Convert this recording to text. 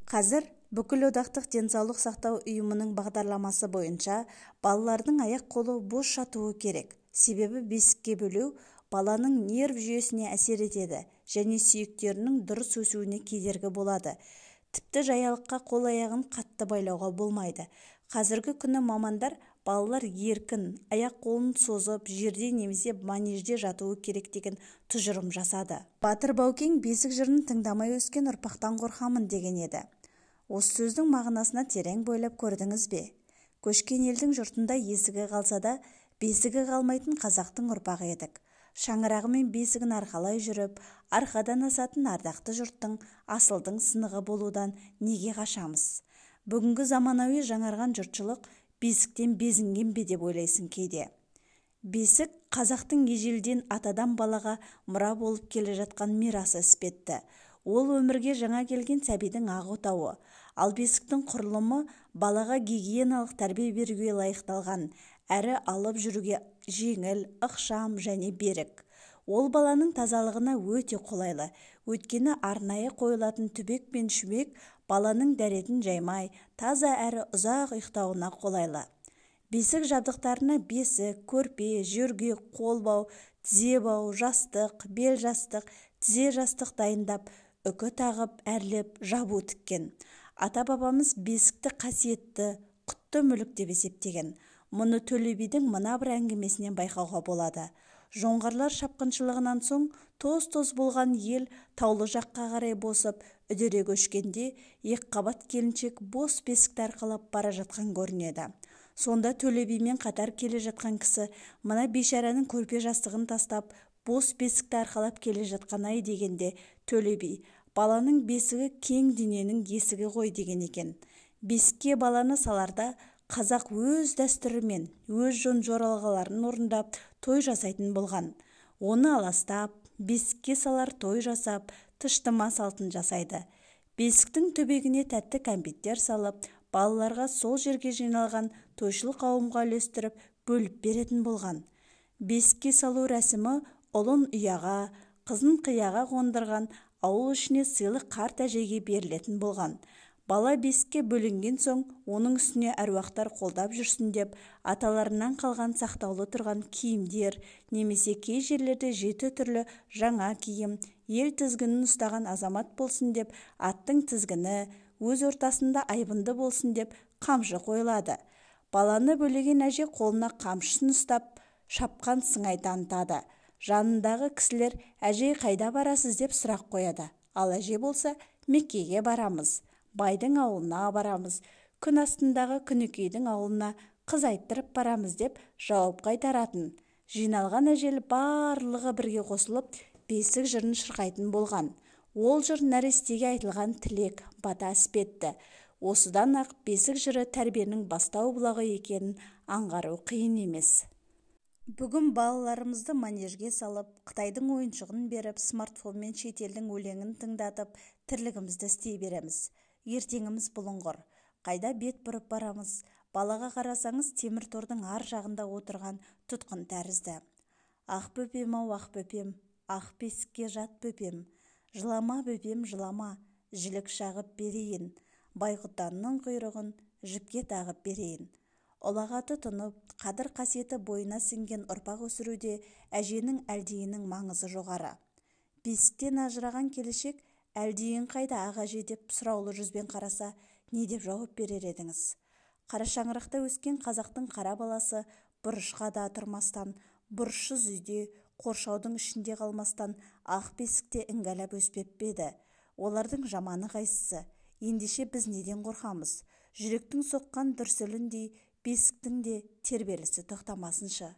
Қазір Бүкілодақтық денсаулық сақтау ұйымының бағдарламасы бойынша балалардың аяқ-қолы бос жатуы керек. Себебі бесікке бөлеу баланың нерв жүйесіне әсер етеді және сүйектерінің дұрыс өсуіне кедергі болады. Тіпті жаялыққа қол-аяғын қатты байлауға болмайды. Қазіргі күні мамандар балалар еркін, аяқ-қолын созып жерде немесе манежде жатуы керек деген тұжырым жасады. Батыр Баукең бесік жырын тыңдамай өскен ұрпақтан қорқамын деген еді. Осы сөздің мағынасына терең бойлап көрдіңіз бе? Көшкен елдің жұртында есігі қалса да, бесігі қалмайтын қазақтың ұрпағы едік. Шаңырағы мен бесігін арқалай жүріп, арқадан асатын ардақты жұрттың, асылдың сынығы болудан неге қашамыз? Бүгінгі заманауи жаңарған жұртшылық бесіктен безінген бе деп ойлайсың кейде. Бесік қазақтың ежелден атадан балаға мұра болып келе жатқан мирасы іспетті. Ол өмірге жаңа келген сәбидің ақ отауы. Ал бесіктің құрылымы балаға гигиеналық тәрбие беруге лайықталған, әрі алып жүруге жеңіл, ықшам және берік. Ол баланың тазалығына өте қолайлы. Өйткені арнайы қойылатын түбек пен шүмек баланың дәретін жаймай, таза әрі ұзақ ұйықтауына қолайлы. Бесік жабдықтарына бесік, көрпе, жөргек, қолбау, тізебау, жастық, бел жастық, тізе жастық дайындап, үкі тағып, әрлеп, жабу тіккен. Ата-бабамыз бесікті қасиетті, құтты мүлік деп есептеген. Мұны Төле бидің мына бір әңгімесінен байқауға болады. Жоңғарлар шапқыншылығынан соң тоз-тоз болған ел таулы жаққа қарай босып, үдере көшкенде екіқабат келіншек бос бесікті арқалап бара жатқан көрінеді. Сонда Төле бимен қатар келе жатқан кісі мына бейшараның көрпе жастығын тастап, бос бесікті арқалап келе жатқан-ай дегенде Төле би, баланың бесігі кең дүниенің есігі ғой деген екен. Бесікке баланы саларда қазақ өз дәстүрімен, өз жөн-жоралғыларын орындап, той жасайтын болған. Оны аластап, бесікке салар той жасап, тыштыма салтын жасайды. Бесіктің түбегіне тәтті кәмпиттер салып, балаларға сол жерге жиналған тойшыл қауымға үлестіріп, бөліп беретін болған. Бесікке салу рәсімі ұлын ұяға, қызын қияға қондырған ауыл ішіне сыйлық қарт әжеге берілетін болған. Бала бесікке бөленген соң, оның үстіне әруақтар қолдап жүрсін деп, аталарынан қалған сақтаулы тұрған киімдер немесе кей жерлерде 7 түрлі жаңа киім, ел тізгінін ұстаған азамат болсын деп, аттың тізгіні, өз ортасында айбынды болсын деп қамшы қойылады. Баланы бөлеген әже қолына қамшысын ұстап, шапқан сыңай танытады. Жанындағы кісілер әже қайда барасыз деп сұрақ қояды. Ал әже болса, Меккеге барамыз, байдың ауылына барамыз, күн астындағы күнікейдің ауылына қыз айттырып барамыз деп жауап қайтаратын. Жиналған әжел барлығы бірге қосылып, бесік жырын шырқайтын болған. Ол жыр нәрестеге айтылған тілек, бата іспетті. Осыдан-ақ бесік жыры тәрбиенің бастау бұлағы екенін аңғару қиын емес. Бүгін балаларымызды манежге салып, Қытайдың ойыншығын беріп, смартфонмен шетелдің өлеңін тыңдатып, тірлігімізді істей береміз. Ертеңіміз бұлыңғыр. Қайда бет бұрып барамыз? Балаға қарасаңыз, темір тордың ар жағында отырған тұтқын тәрізді. Ақ бөпем-ау, ақ бөпем, ақ бесікке жат бөпем. Жылама бөпем, жылама, жілік шағып берейін. Байқұтанның құйрығын жіпке тағып берейін. Ұлағаты тұнып, қадір қасиеті бойына сіңген ұрпақ өсіруде әженің әлдиінің маңызы жоғары. Бесіктен ажыраған келешек әлдиін қайда ақ әже деп сұраулы жүзбен қараса, не деп жауап берер едіңіз? Қара шаңырақта өскен қазақтың қара баласы бұрышқа да тұрмастан, бұрышсыз үйде, қоршаудың ішінде қалмастан ақ бесікте іңгәлап өспеп пе еді? Олардың жаманы қайсысы? Ендеше біз неден қорқамыз? Жүректің соққан дүрсіліндей бесіктің де тербелісі тоқтамасыншы.